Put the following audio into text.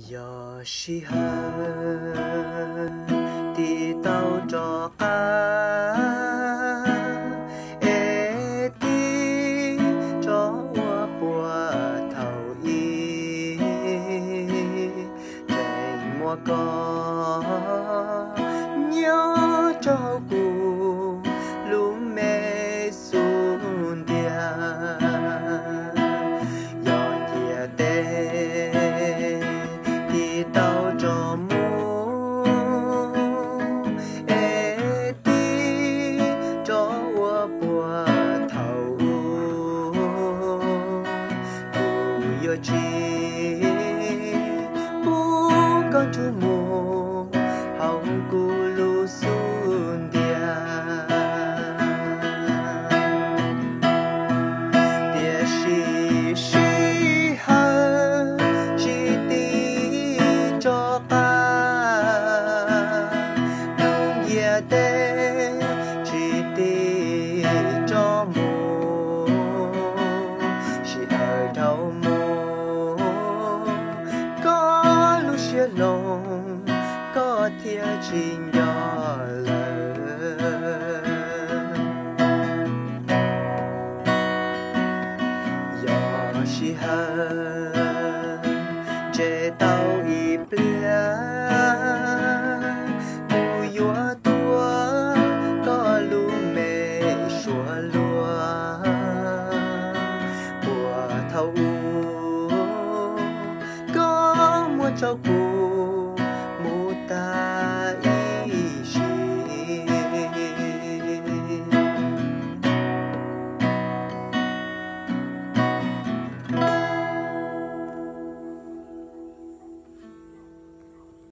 Yog sij hawm tig tau rov qab, es tig rov ua puag thaum ub, tseem muaj koj nyob rau hauv kuv lub me xub ntiag. Yog ciam teb tig tau rov mus, es tig rov ua puag thaum ub, kuv yuav tsis pub koj nrug mus hauv kuv lub xub ntiag. Tiam sis sij hawm tsis tig rov qab, hnub ciam teb tsis tig rov mus, sij hawm dhau mus, koj lub siab hlob koj thiaj tsis nco lawm. Yog sij hawm nres tau ib pliag, kuv yuav tuav koj lub me suab luag puag thaum ub, koj muab rau kuv